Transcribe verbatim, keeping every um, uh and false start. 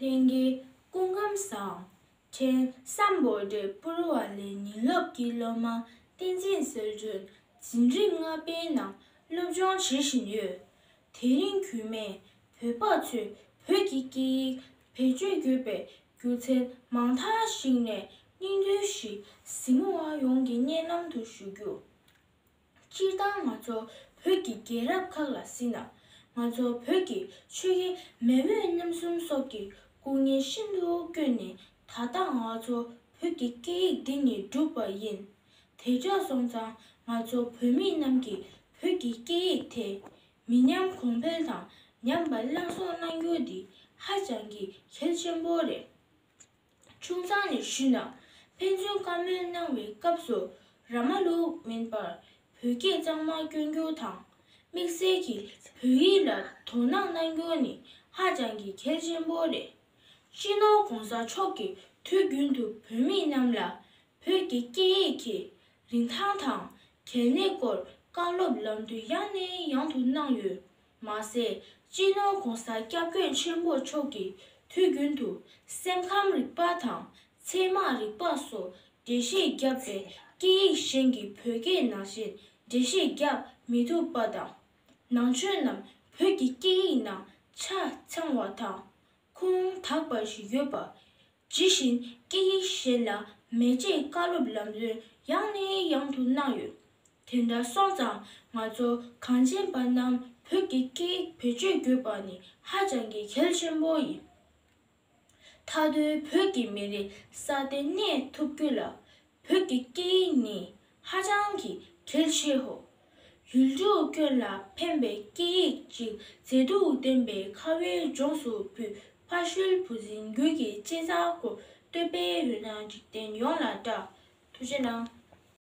ལྷན་རྒྱས་སྐུ་ཁམས་བཟང་། ཕྲན་སམ་བྷོ་ཊའི་པུ་རུ་ཝ་ལའི་ཉིན་སློབ་ཀྱི་སློབ་མ་བསྟན་འཛིན་གསལ་སྒྲོན་འཛིན་རིམ་ལྔ་པའི་ནང་སློབ་སྦྱོང་བྱེད་བཞིན་ཡོད། དེ་རིང་རྒྱུད་སྨད་བོད་པ་ཚོས་བོད་ཀྱི་སྐད་ཡིག་བེད་སྤྱོད་དགོས་པའི་རྒྱུ་མཚན་མང་དག་ཞིག་ནས་སྙིང་བསྡུས་ཤིག་གཟིགས་མོ་བ་ཡོངས་ཀྱི་སྙན་ལམ་དུ་ཞུ་རྒྱུ། སྤྱིར་བཏང་ང་ཚོ་བོད་ཀྱི་རྒྱལ་རབས་ཁག་ལ་གཟིགས་ན། ང་ཚོ་བོད་ཀྱི་ཆོས་རྒྱལ་མེས་དབོན་རྣམ་གསུམ་སོགས་ཀྱི་སྐུ་ངལ་ཤིན་ཏུ་བསྐྱོན་ནས་ད་ལྟ་ང་ཚོ་བོད་ཀྱི་སྐད་ཡིག་འདི་ཉིད་གྲུབ་པ་ཡིན། དེ་འདྲ་སོང་ཙང་ང་ཚོ་བོད་མི་རྣམས་ཀྱིས་བོད་ཀྱི་སྐད་ཡིག་དེ་མི་ཉམས་གོང་འཕེལ་དང་ཉམས་པ་སླར་གསོ་གནང་རྒྱུ་འདི་ཧ་ཅང་གི་གལ་ཆེན་པོ་རེད། ཆུང་ཙག་ནས་ཞུས་ན། ཕན་ཚུན་བཀའ་མོལ་གནང་བའི་སྐབས་སུ་ར་མ་ལུག་མིན་པར་བོད་སྐད་གཙང་མ་སྐྱོན་རྒྱུ་དང་། དམིགས་བསལ་གྱིས་བོད་ཡིག་ལ་དོ་སྣང་གནང་རྒྱུ་ནི་ཧ་ཅང་གི་གལ་ཆེན་པོ་རེད། སྤྱི་ནོར་༸གོང་ས་མཆོག་གིས་དུས་རྒྱུན་དུ་བོད་མི་རྣམས་ལ་བོད་ཀྱི་སྐད་ཡིག་གི་རིན་ཐང་དང་གལ་གནད་སྐོར་བཀའ་སློབ་ལམ་སྟོན་ཡང་ནས་ཡང་དུ་གནང་ཡོད། མ་ཟད། སྤྱི་ནོར་༸གོང་ས་༸སྐྱབས་མགོན་ཆེན་པོ་མཆོག་གིས་དུས་རྒྱུན་དུ་སེམས་ཁམས་རིག་པ་དང་ཚད་མ་རིག་པ་སོགས་འགྲེལ་བཤད་བརྒྱབ་པས་སྐད་ཡིག་གཞན་གྱི་བོད་སྐད་ནང་བཞིན་འགྲེལ་བཤད་བརྒྱབ་མི་ཐུབ་པ་དང་། ནང་ཆོས་རྣམས་བོད་ཀྱི་སྐད་ཡིག་ནང་ཆ་ཚང་བ་དང་། ཁུངས་དག་པ་ཞིག་ཡོད་པ། ཇི་བཞིན་སྐད་ཡིག་གཞན་ལ་མེད་ཅེས་བཀའ་སློབ་ལམ་སྟོན་ཡང་ནས་ཡང་དུ་གནང་ཡོད། དེ་འདྲ་སོང་ཙང་ང་ཚོ་གངས་ཅན་པ་རྣམས་བོད་ཀྱི་སྐད་ཡིག་བེད་སྤྱོད་དགོས་པ་ནི་ཧ་ཅང་གི་གལ་ཆེན་པོ་ཡིན། མཐའ་དོན་བོད་ཀྱི་མི་རིགས་ས་སྟེང་གནས་ཐུབ་རྒྱུ་ལ་བོད་ཀྱི་སྐད་ཡིག་ནི་ཧ་ཅང་གི་གལ་ཆེའོ། ཡུལ་གྲུ་ཀུན་ལ་ཕན་པའི་སྐད་ཡིག་ཅིག་མཛེས་སྡུག་ལྡན་པའི་ཁ་བའི་ལྗོངས་སུ་ཕུལ་ཕ་ཤུལ་བུ་འཛིན་རྒྱུད་ཀྱི་གཅེས་འཛིན་སྐོར་བསྟོད་པའི་འོད་སྣང་འཇིག་རྟེན་ཡོངས་ལ་བཀྲ། ཐུགས་རྗེ་གནང་།